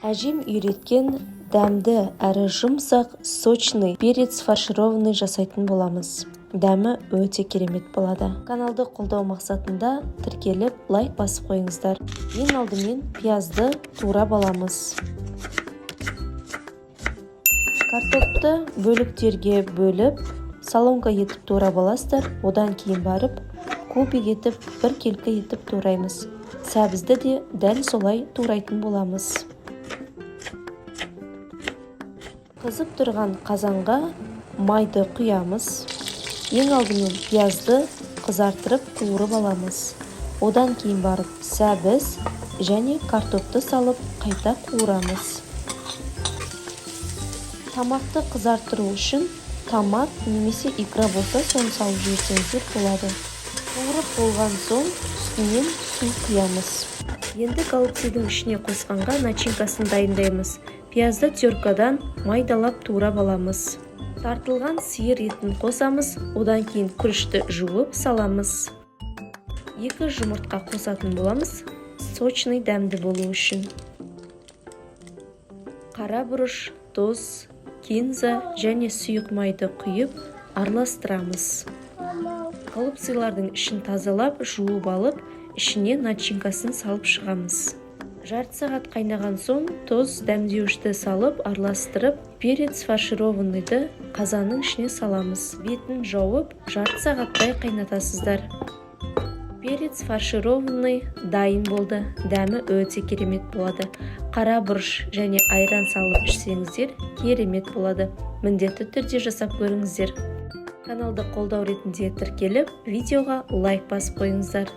Әжем үйреткен дәмді әрі жұмсақ, сочный перец фаршированный жасайтын боламыз. Дәмі өте керемет болады. Каналды қолдау мақсатында тіркеліп, лайк басып қойыңыздар. Ең алдымен пиязды турап аламыз. Картопты бөліктерге бөліп, соломка етіп турап аласыздар. Одан кейін барып кубик етіп, біркелкі етіп тураймыз. Сәбізді де дәл солай турайтын боламыз. Қызып тұрған қазанға майды құямыз. Ең алдымен пиязды қызартырып, қуырып аламыз. Одан кейін барып сәбіз және картопты салып, қайта қуырамыз. Тамақты қызарттыру үшін томат немесе икра болса, соны салып жіберсеңіздер болады. Қуырып болған соң үстінен су құямыз. Енді голубцыдың ішіне қосқанға начинкасын дайындаймыз. Пиязды теркадан майдалап турап аламыз. Тартылған сиыр етін қосамыз. Одан кейін күрішті жуып саламыз. 2 жұмыртқа қосатын боламыз, сочный, дәмді болу үшін. Қара бұрыш, тұз, кинза және сұйық майды құйып, араластырамыз. Голубцылардың ішін тазалап, жуып алып, ішіне начинкасын салып шығамыз. Жарты сағат қайнаған соң тұз, дәмдеуішті салып, араластырып, перец фаршированныйды қазанның ішіне саламыз. Бетін жауып, жарты сағаттай қайнатасыздар. Перец фаршированный дайын болды. Дәмі өте керемет болады. Қара бұрыш және айран салып ішсеңіздер, керемет болады. Міндетті түрде жасап көріңіздер. Каналды қолдау ретінде тіркеліп, видеоға лайк басып қойыңыздар.